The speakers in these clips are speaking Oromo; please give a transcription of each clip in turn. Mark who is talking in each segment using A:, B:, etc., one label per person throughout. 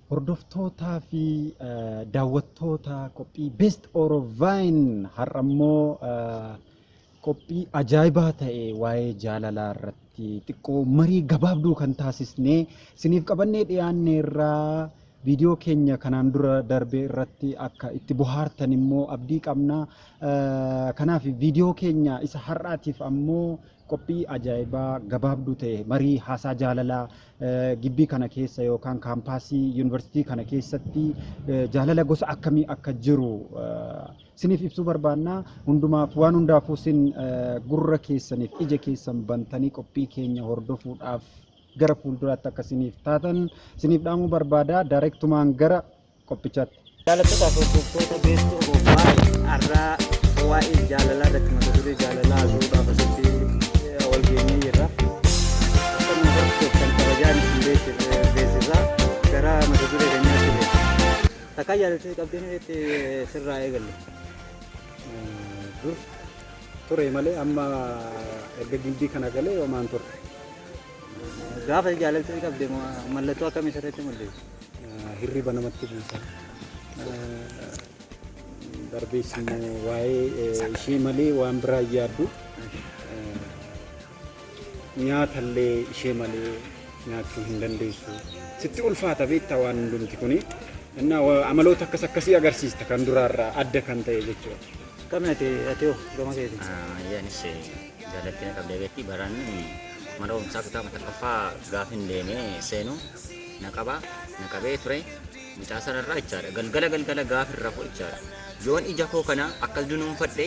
A: Hordoftootaa fi daawwattoota qophii Best Oro Vine, har'a immoo qophii ajaa'ibaa ta'e waa'ee jaalalaa irratti xiqqoo marii gabaabduu kan taasisnee isiniif qabannee dhiyaanne irraa, viidiyoo keenya kanaan dura darbe irratti akka itti bohaartan immoo abdii qabna. Kanaaf viidiyoo keenya isa har'aatiif ammoo qophii ajaa'ibaa gabaabduu ta'e, marii haasaa jaalalaa gibbii kana keessa yookaan kaampaasii yuunivarsiitii kana keessatti jaalala gosa akkamii akka jiru isiniif ibsuu barbaanna. Hundumaaf waan hundaafuu isin gurra keessaniif ija keessan bantanii qophii keenya hordofuudhaaf gara fuulduraatti akka isiniif taatan isiniif dhaamuu barbaada. Daarektumaan gara qophichaatti.
B: Jaalattoota fi hordoftoota Best Oro Vine, har'aa waa'ee jaalalaa irratti, mata duree jaalalaa haasa'uudhaaf asitti wal geenyee jirra. Akka nu hordoftan kabajaan isin beeksisaa gara mata duree keenyaatti deema. Takkaa jaalaltee qabdee ni beekte sirraa eegalle.
A: Dur ture malee amma erga gibbii kana galee homaan turre.
B: Gaafa jaalaltee qabde mallattoo akkamii sirriitti mul'isu?
A: Hirriba namatti buusa. Darbees immoo waa'ee ishee malee waan biraa hin yaaddu. Nyaatallee ishee malee nyaachuu hin dandeessu. Sitti ulfaata beektaa waan hundumti kuni. Innaa amaloota akkas akkasii agarsiista kan duraarraa adda kan ta'e jechuudha.
B: Kami ati hoo gama keetiin?
C: Anis jaalalti na qabdee beekti. Baraan mana barumsaa kutaa tokkoffaa gaafin deemee seenu na qaba, na qabee ture mucaa sanarraa jechaadha. Galgala galgala gaafin rafu jechaadha. Yoon ija koo kana akkas dunuunfadhe,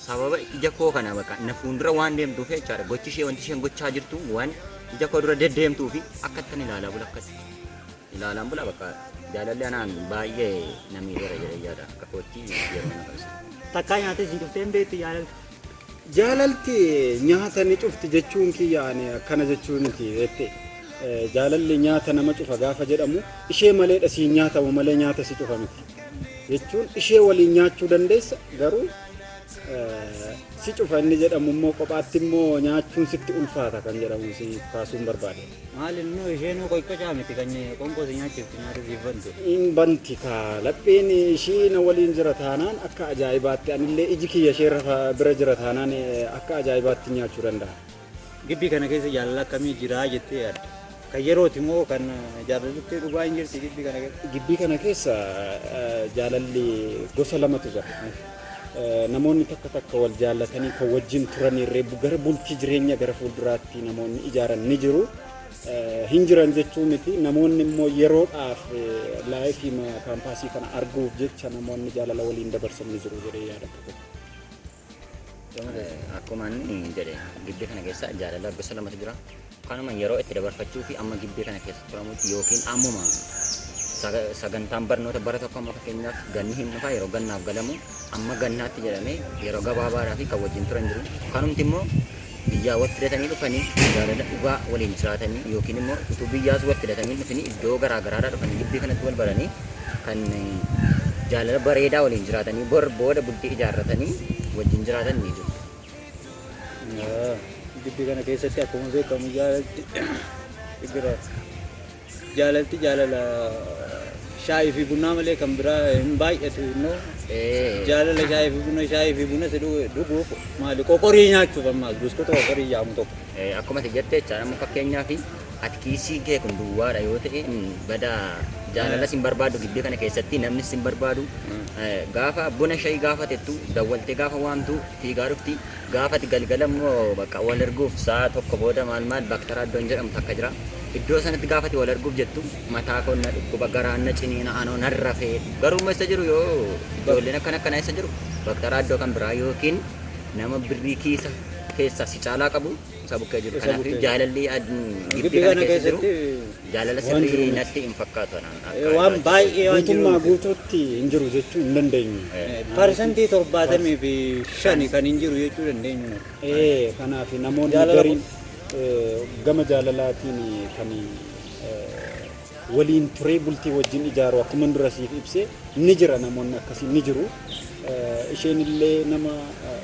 C: sababa ija koo kana bakka na fuuldura waan deemtuuf jechaadha. Gochi ishee, wanti isheen gochaa jirtu waan ija koo dura deddeemtuu fi akka ittan ilaalaa bula, akkatti ilaalaan bula. Bakka jaalalli anaan baay'ee na miidheera jedhee yaada, akka kootti yeroo na qabse.
B: Takkaa nyaatee si cuftee hin beekti jaalalti?
A: Jaalalti nyaata ni cufti jechuun kiyya ani akkana jechuu miti beekte. Jaalalli nyaata nama cufa gaafa jedhamu, ishee maleedha siin nyaatamu malee nyaata si cufa miti. Jechuun ishee waliin nyaachuu dandeessa, garuu si cufa inni jedhamu immoo kophaatti immoo nyaachuun sitti ulfaata kan jedhamu si kaasuun barbaade.
B: Maal inni isheenuu qoqqocaa miti kan qoonqoo si nyaachiftu, nyaata siif bantu.
A: In banti kaa, lapheen ishii na waliin jira taanaan akka ajaa'ibaatti, anillee iji kiyya ishee irra bira jira taanaan akka ajaa'ibaatti nyaachuu danda'a.
B: Gibbii kana keessa jaalala akkamii jira jettee yaadda? Kan yerooti moo kan jaalalli dhugaa hin jirti gibbii kana keessa?
A: Gibbii kana keessa jaalalli gosa lamatu jira. Namoonni takka takka wal jaallatanii kan wajjin turanirree gara bultii jireenya gara fuulduraatti namoonni ijaaran ni jiru. Hin jiran jechuu miti. Namoonni immoo yeroodhaaf life kaampaasii kana arguuf jecha namoonni jaalala waliin dabarsan ni jiru jedhee yaada tokko.
C: Akkuma inni jedhe, gibbii kana keessa jaalala gosa lamatu jira. Kanuma yeroo itti dabarfachuu fi amma gibbii kana keessa turamutti yookiin ammuma sagantaan barnoota bara tokko, amma fakkeenyaaf ganni hin dhufa, yeroo gannaaf galamu amma gannaatti jedhamee yeroo gabaabaadhaa fi kan wajjin turan jiru. Kanumti immoo biyyaa wal fidatanii dhufanii jaalala dhugaa waliin jiraatanii, yookiin immoo utuu biyyaas wal fidatanii dhufanii iddoo garaa garaadhaa dhufanii gibbii kanatti wal baranii kan jaalala bareedaa waliin jiraatanii bor booda bultii ijaarratanii wajjin jiraatan ni jiru.
B: Gibbii kana keessatti akkuma beekamu jaalalti jira. Jaalalti jaalala shaayii fi bunaa malee kan biraa hin baay'atu innoo. Jaalala shaayii fi buna, shaayii fi buna si dhuguuf maali, qoqorii nyaachuuf, ammaas buskuta qoqorii jedhamu tokko.
C: Akkuma ati jette jechaadha, amma fakkeenyaaf ati kiisii kee kun duwwaadha yoo ta'e, bada jaalala sin barbaadu gibbii kana keessatti, namni sin barbaadu. Gaafa buna shayii gaafa tettu dawwaltee gaafa waamtu fiigaa dhufti. Gaafa ati galgala immoo bakka wal arguuf sa'a tokko booda maal maal baktaraa iddoon jedhamu takka jira. Iddoo sanatti gaafa ati wal arguuf jettu, mataa koo na dhukkuba, garaan na ciniina, anoo nan rafee. Garuu immoo isa jiru, yoo ijoolleen akkana akkanaa isa jiru baktaraa iddoo kan biraa yookiin nama birrii kiisa keessaa si caalaa qabu isa bukkee jiru.
B: Isa
C: Kanaaf
B: bukkee jiru.
C: jaalalli
B: Gibbii
C: gibbii kana
B: kana
C: keessa jiru
B: keessatti
C: jaalala
A: waan jiru
C: sirrii
A: miti.
C: natti hin fakkaatu anaan akka
B: waan
C: ilaalcha
B: baay'ee waan jiru
A: Guutummaa
B: miti.
A: guutuutti hin jiru jechuu hin dandeenyu.
B: 75% kan hin jiru jechuu dandeenyu.
A: Kanaaf namoonni
B: Jaalala
A: gariin gama jaalalaatiin kan waliin turee bultii wajjin ijaaru, akkuma dura siif ibse, ni jira, namoonni akkasii ni jiru. Isheen illee nama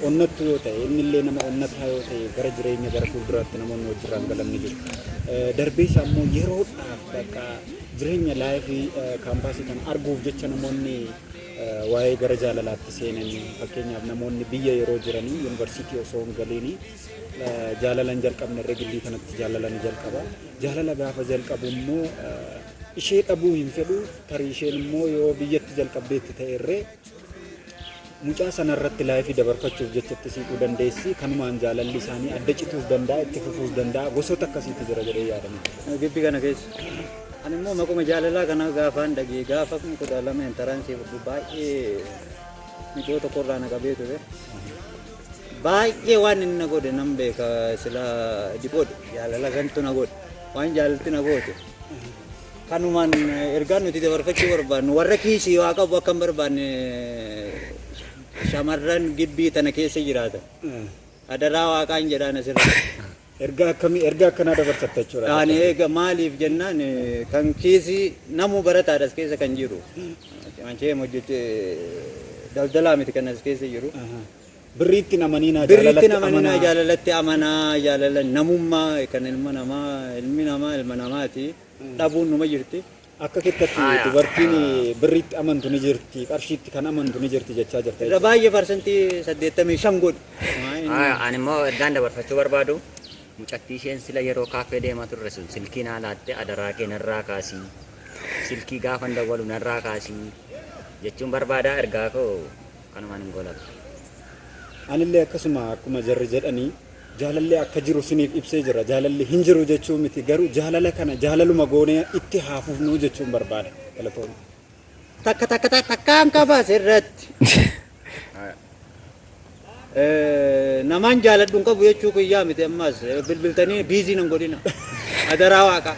A: onnattu yoo ta'e, inni illee nama onnataa yoo ta'e, gara jireenya gara fuulduraatti namoonni wajjirraan galan ni jiru. Darbee isaa immoo yeroodhaaf bakka Jireenya life campus kana arguuf jecha namoonni waa'ee gara jaalalaatti seenanii, fakkeenyaaf namoonni biyya yeroo jiranii yuunivarsiitii osoo hin galiini jaalala hin jalqabne irra gillii kanatti jaalala ni jalqaba. Jaalala gaafa jalqabu immoo ishee dhabuu hin fedhu, tarii isheen immoo yoo biyyatti jalqabdeetti ta'e irree mucaa sanarratti life dabarfachuuf jecha itti siiquu dandeessi. Kanumaan jaalalli isaanii adda cituus danda'a, itti fufuus danda'a. Gosoota akkasiitu jira jedhee yaadama.
B: Gibbii kana keessa. Ani immoo maquma jaalalaa kana gaafaan dhagee gaafa 12 entrance fudhu baay'ee micoo tokkorraa na qabee ture. Baay'ee waan inni na godhe nan beeka, sila godhe jaalala kantu na godhe, waan jaalalti na goote. Kanumaan ergaan nuti dabarfachuu barbaannu, warra kiisii waa qabu akka hin barbaanne, shamarran gibbii tana keessa jiraatan. Adaraa waaqaan jedhaan asirratti.
A: Ergaa akkamii, ergaa akkanaa dabarsatta jechuudha?
B: Ani eega maaliif jennaan, kan kiisii namuu barataadha as keessa kan jiru. Anchee hojjechee daldalaa miti kan as keessa jiru.
A: Birriitti namaniinaa.
B: Birriitti namaninaa, jaalalatti amanaa, jaalala namummaa kan ilma namaa, ilmi namaa ilma namaati. Dhabuun numa jirti.
A: Akka kettatti dubartiin birriitti amantu ni jirti, qarshiitti kan amantu ni jirti jechaa jirta.
B: Irra baay'ee 85% godhu.
C: Ani immoo ergaan dabarfachuu barbaadu, mucattii isheen sila yeroo kaaffee deemaa turre sun silkii naa laatte, adaraa kee narraa kaasii, silkii gaafan dawwalu narraa kaasii jechuun barbaada. Ergaa koo kanumaan hin goolabu.
A: Anillee akkasuma, akkuma jarri jedhanii, jaalalli akka jiru siniif ibsee jira. Jaalalli hin jiru jechuu miti, garuu jaalala kana jaalaluma goonee itti haa fufnuu jechuun barbaada. Galatoomii.
B: Takka takka takka takkaan qaba asirratti. Namaan jaaladhu hin qabu jechuu kiyyaa miti, ammas bilbiltanii busy nan godhina. Adaraa waaqaa.